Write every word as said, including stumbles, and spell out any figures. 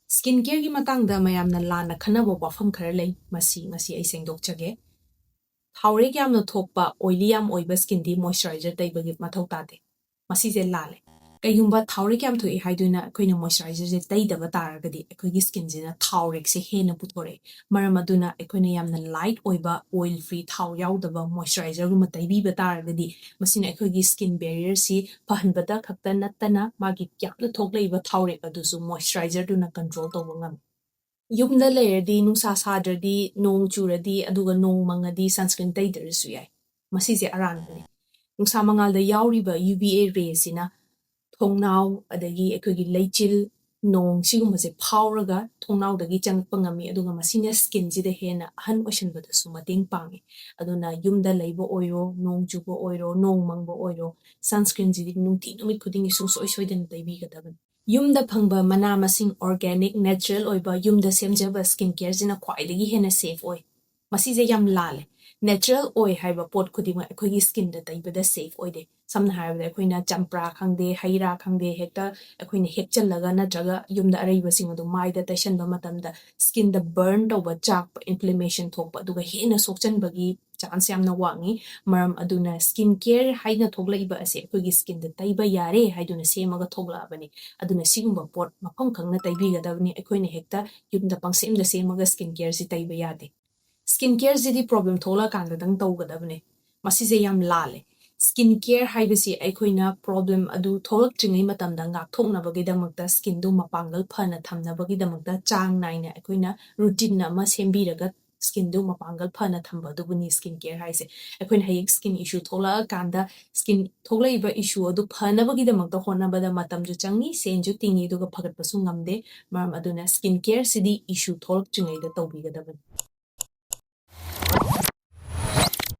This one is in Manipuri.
Skin careꯒꯤ ꯃꯇꯥꯡꯗ ꯃꯌꯥꯝꯅ ꯂꯥꯟꯅ ꯈꯟꯅꯕ ꯋꯥꯐꯝ ꯈꯔ ꯂꯩ, ꯃꯁꯤ ꯉꯁꯤ ꯑꯩ ꯁꯦꯡꯗꯣꯛꯆꯒꯦ꯫ ꯊꯥꯎꯔꯦꯛ ꯌꯥꯝꯅ ꯊꯣꯛꯄ, oily ꯌꯥꯝ ꯑꯣꯏꯕ skinꯗꯤ moisturizer ꯇꯩꯕꯒꯤ ꯃꯊꯧ ꯇꯥꯗꯦ꯫ ꯃꯁꯤꯁꯦ ꯂꯥꯜꯂꯦ꯫ ꯀꯩꯒꯨꯝꯕ ꯊꯥꯎꯔꯦꯛ ꯌꯥꯝ ꯊꯣꯛꯏ ꯍꯥꯏꯗꯨꯅ ꯑꯩꯈꯣꯏꯅ moisturizerꯁꯦ ꯇꯩꯗꯕ ꯇꯥꯔꯒꯗꯤ ꯑꯩꯈꯣꯏꯒꯤ skinꯁꯤꯅ ꯊꯥꯎꯔꯦꯛꯁꯦ ꯍꯦꯟꯅ ꯄꯨꯊꯣꯔꯛꯑꯦ꯫ ꯃꯔꯝ ꯑꯗꯨꯅ ꯑꯩꯈꯣꯏꯅ ꯌꯥꯝꯅ light ꯑꯣꯏꯕ, oil free, ꯊꯥꯎ ꯌꯥꯎꯗꯕ moisturizerꯒꯨꯝꯕ ꯇꯩꯕꯤꯕ ꯇꯥꯔꯒꯗꯤ ꯃꯁꯤꯅ ꯑꯩꯈꯣꯏꯒꯤ skin barrierꯁꯤ ꯐꯍꯟꯕꯗ ꯈꯛꯇ ꯅꯠꯇꯅ ꯃꯥꯒꯤ ꯌꯥꯝꯅ ꯊꯣꯛꯂꯛꯏꯕ ꯊꯥꯎꯔꯦꯛ ꯑꯗꯨꯁꯨ moisturizerꯗꯨꯅ control ꯇꯧꯕ ꯉꯝꯃꯤ꯫ ꯌꯨꯝꯗ ꯂꯩꯔꯗꯤ, ꯅꯨꯡꯁꯥ ꯁꯥꯗ꯭ꯔꯗꯤ, ꯅꯣꯡ ꯆꯨꯔꯗꯤ, ꯑꯗꯨꯒ ꯅꯣꯡ ꯃꯪꯉꯗꯤ sunscreen ꯇꯩꯗ꯭ꯔꯁꯨ ꯌꯥꯏ꯫ ꯃꯁꯤꯁꯦ ꯑꯔꯥꯟꯕꯅꯤ꯫ ꯅꯨꯡꯁꯥ ꯃꯉꯥꯜꯗ ꯌꯥꯎꯔꯤꯕ UVA rayꯁꯤꯅ ꯊꯣꯡꯅꯥꯎ, ꯑꯗꯒꯤ ꯑꯩꯈꯣꯏꯒꯤ ꯂꯩꯆꯤꯜ, ꯅꯣꯡ ꯁꯤꯒꯨꯝꯕꯁꯦ ꯐꯥꯎꯔꯒ ꯊꯣꯡꯅꯥꯎꯗꯒꯤ ꯆꯪꯉꯛꯄ ꯉꯝꯃꯤ, ꯑꯗꯨꯒ ꯃꯁꯤꯅ skinꯁꯤꯗ ꯍꯦꯟꯅ ꯑꯍꯟ ꯑꯣꯏꯁꯟꯕꯗꯁꯨ ꯃꯇꯦꯡ ꯄꯥꯡꯉꯤ꯫ ꯑꯗꯨꯅ ꯌꯨꯝꯗ ꯂꯩꯕ ꯑꯣꯏꯔꯣ, ꯅꯣꯡ ꯆꯨꯕ ꯑꯣꯏꯔꯣ, ꯅꯣꯡ ꯃꯪꯕ ꯑꯣꯏꯔꯣ, sunscreenꯁꯤꯗꯤ ꯅꯨꯡꯇꯤ ꯅꯨꯃꯤꯠ ꯈꯨꯗꯤꯡꯒꯤ ꯁꯨꯡꯁꯣꯏ ꯁꯣꯏꯗꯅ ꯇꯩꯕꯤꯒꯗꯕꯅꯤ꯫ ꯌꯨꯝꯗ ꯐꯪꯕ ꯃꯅꯥ ꯃꯁꯤꯡ, organic, natural ꯑꯣꯏꯕ, ꯌꯨꯝꯗ ꯁꯦꯝꯖꯕ skin careꯁꯤꯅ ꯈ꯭ꯋꯥꯏꯗꯒꯤ ꯍꯦꯟꯅ safe ꯑꯣꯏ꯫ ꯃꯁꯤꯁꯦ ꯌꯥꯝ ꯂꯥꯜꯂꯦ꯫ Natural ꯑꯣꯏ ꯍꯥꯏꯕ ꯄꯣꯠ ꯈꯨꯗꯤꯡꯃꯛ ꯑꯩꯈꯣꯏꯒꯤ skinꯗ ꯇꯩꯕꯗ safe ꯑꯣꯏꯗꯦ꯫ ꯁꯝꯅ ꯍꯥꯏꯔꯕꯗ, ꯑꯩꯈꯣꯏꯅ ꯆꯝꯄ꯭ꯔꯥ ꯈꯪꯗꯦ, ꯍꯩ ꯔꯥ ꯈꯪꯗꯦ, ꯍꯦꯛꯇ ꯑꯩꯈꯣꯏꯅ ꯍꯦꯛꯆꯜꯂꯒ ꯅꯠꯇ꯭ꯔꯒ ꯌꯨꯝꯗ ꯑꯔꯩꯕꯁꯤꯡ ꯑꯗꯨ ꯃꯥꯏꯗ ꯇꯩꯁꯟꯕ ꯃꯇꯝꯗ skinꯗ burn ꯇꯧꯕ, ꯆꯥꯛꯄ, inflammation ꯊꯣꯛꯄ, ꯑꯗꯨꯒ ꯍꯦꯟꯅ ꯁꯣꯛꯆꯟꯕꯒꯤ chance ꯌꯥꯝꯅ ꯋꯥꯡꯉꯤ꯫ ꯃꯔꯝ ꯑꯗꯨꯅ skin care ꯍꯥꯏꯅ ꯊꯣꯛꯂꯛꯏꯕ ꯑꯁꯦ ꯑꯩꯈꯣꯏꯒꯤ skinꯗ ꯇꯩꯕ ꯌꯥꯔꯦ ꯍꯥꯏꯗꯨꯅ ꯁꯦꯝꯃꯒ ꯊꯣꯛꯂꯛꯑꯕꯅꯤ꯫ ꯑꯗꯨꯅ ꯁꯤꯒꯨꯝꯕ ꯄꯣꯠ ꯃꯐꯝ ꯈꯪꯅ ꯇꯩꯕꯤꯒꯗꯕꯅꯤ꯫ ꯑꯩꯈꯣꯏꯅ ꯍꯦꯛꯇ ꯌꯨꯝꯗ ꯄꯪꯁꯦꯝꯗ ꯁꯦꯝꯃꯒ skin careꯁꯤ ꯇꯩꯕ ꯌꯥꯗꯦ꯫ Skin careꯁꯤꯗꯤ problem ꯊꯣꯛꯂꯛꯑꯀꯥꯟꯗꯗꯪ ꯇꯧꯒꯗꯕꯅꯦ꯫ ꯃꯁꯤꯁꯦ ꯌꯥꯝ ꯂꯥꯜꯂꯦ꯫ Skin care ꯍꯥꯏꯕꯁꯤ ꯑꯩꯈꯣꯏꯅ problem ꯑꯗꯨ ꯊꯣꯛꯂꯛꯇ꯭ꯔꯤꯉꯩ ꯃꯇꯝꯗ ꯉꯥꯛꯊꯣꯛꯅꯕꯒꯤꯗꯃꯛꯇ, skinꯗꯨ ꯃꯄꯥꯡꯒꯜ ꯐꯅ ꯊꯝꯅꯕꯒꯤꯗꯃꯛꯇ ꯆꯥꯡ ꯅꯥꯏꯅ ꯑꯩꯈꯣꯏꯅ routine ꯑꯃ ꯁꯦꯝꯕꯤꯔꯒ skinꯗꯨ ꯃꯄꯥꯡꯒꯜ ꯐꯅ ꯊꯝꯕ ꯑꯗꯨꯕꯨꯅꯤ skin care ꯍꯥꯏꯁꯦ꯫ ꯑꯩꯈꯣꯏꯅ ꯍꯌꯦꯡ skin issue ꯊꯣꯛꯂꯛꯑꯀꯥꯟꯗ skin ꯊꯣꯛꯂꯛꯏꯕ issue ꯑꯗꯨ ꯐꯅꯕꯒꯤꯗꯃꯛꯇ ꯍꯣꯠꯅꯕꯗ ꯃꯇꯝꯁꯨ ꯆꯪꯉꯤ, ꯁꯦꯟꯁꯨ ꯇꯤꯡꯉꯤ, ꯑꯗꯨꯒ ꯐꯒꯠꯄꯁꯨ ꯉꯝꯗꯦ꯫ ꯃꯔꯝ ꯑꯗꯨꯅ skin careꯁꯤꯗꯤ issue ꯊꯣꯛꯂꯛꯇ꯭ꯔꯤꯉꯩꯗ ꯇꯧꯕꯤꯒꯗꯕꯅꯤ꯫